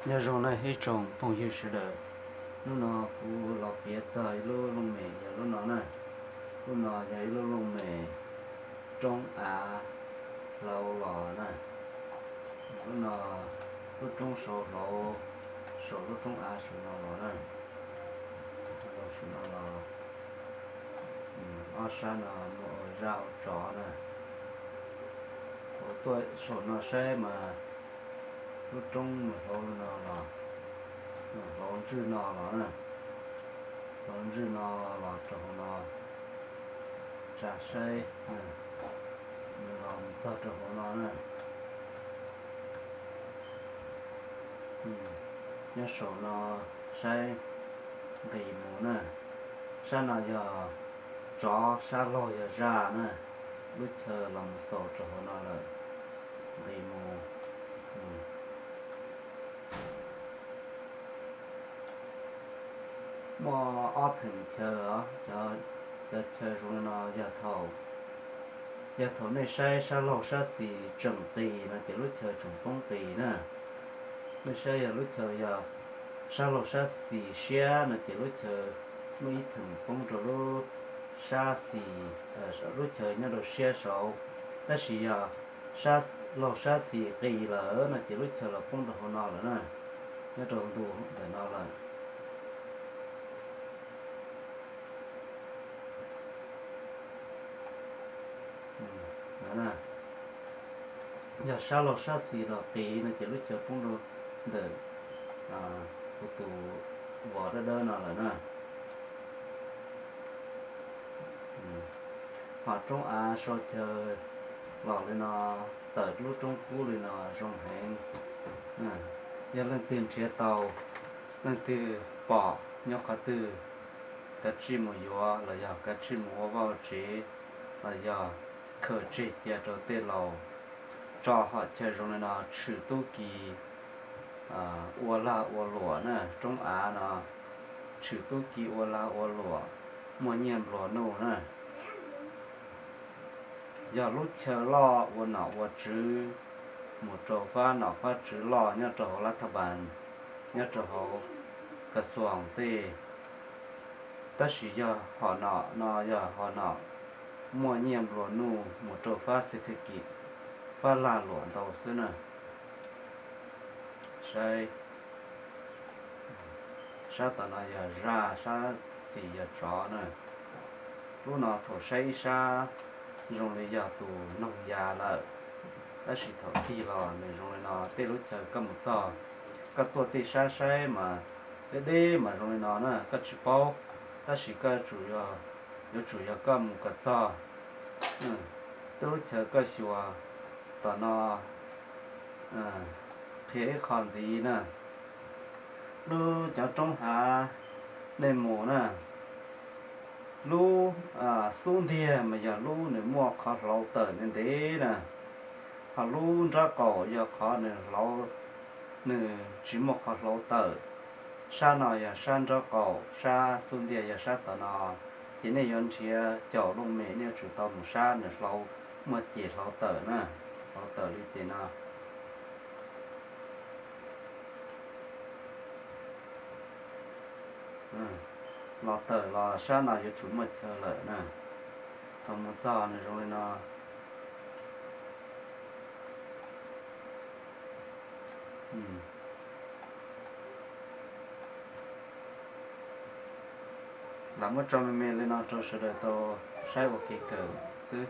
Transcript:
Nyob zoo na ib tsoom phooj ywg sawv daws, hnub no kuv los piav txog ib lub looj mem yog lub no na. Lub no yog ib lub looj mem roob av hlau los na. Lub no, lub roob saud hlau, saum lub roob av saum no los na. Saum no los, ob sab no muaj ua zaj ua tsov na. Thaum tuaj saum no saib mas lub roob mus hlau no los, mus hlau ntswj no los na, hlau ntswj no los rau hauv no, tsa saib, nws los mus txog rau hauv no na. Nyob saum no saib nqis mus na. Sab no yog tsov, sab laug yog zaj na. Lub chaw los mus xaus rau hauv no lawm, nqis mus. Muaj ob theem chaw os, cov chaw zoo li no yog thaum, yog thaum nej saib sab laug sab xis tseem qis no ces lub chaw tseem poob qis na. Nej saib yog lub chaw yog sab laug sab xis siab no ces lub chaw muaj ib theem poob rau lub sab xis, lub chaw nyob rau siab saud. Tab sis yog sab laug sab xis qis lawm no ces lub chaw los poob rau hauv no lawm na, nyob rau ntu ntawm no lawm. Yog sab laug sab xis los qis no ces lub chaw poob rau ntawm kuv tus vos dawb dawb no lawm na. Ho roob av sau chaw los li no, tawm lub roob kub li no zoo heev. Yog leej twg nrhiav tau, leej twg pom nyob qhov twg, kav tsij mus yuav los yog kav tsij mus ua vaj ua tsev, los yog khaws tseg cia rau tej laus. Tso hom chaw zoo li no tshwm tub ki ua lag ua luam na, roob av no tshwm tub ki ua lag ua luam, muaj nyiaj nplua nuj na. Yog lub chaw loj ua nom ua tswv, mus rau fab nom fab tswv loj nyob rau hauv lab thaj npas, nyob rau hauv kas xuas tej. Tab sis yog hom nom no yog hom nom muaj nyiaj nplua nuj mus rau fab xes thas kis, fab lag luam ntau xwb na. Saib, sab tom no yog zaj, sab xis yog tsov na. Lub no thaum saib ib sab zoo li yog tus noog ya lawm, tab sis thaum tig los nws zoo li no. Tej lub chaw koj mus txog, koj tuaj tej sab saib mas deb deb mas zoo li no na koj tsis paub, tab sis koj yuav tsum yog koj mus kom txog. Tej lub chaw koj xyuas tom no qhia ib qho ntxiv na. Lub cov roob hav nej mus na, lub xub ntiag mas yog lub nws muaj qhov hlauv tawm ntev ntev na, ho lub nraub qaum yog qhov nws hlauv, nws tsis muaj qhov hlauv tawm. Sab no yog sab nraub qaum, sab xub ntiag yog sab tom no. Ces nej yuav nrhiav caum looj mem nej yuav tsum tau mus sab nws hlauv, muaj ces hlauv tawm na, hlauv tawm li ces no. Los tawm los sab no yuav tsum muaj chaw lawm na. Thaum mus txog nws zoo li no. Lam muab tso me me li no rau sawv daws tau saib ua kev kawm xwb.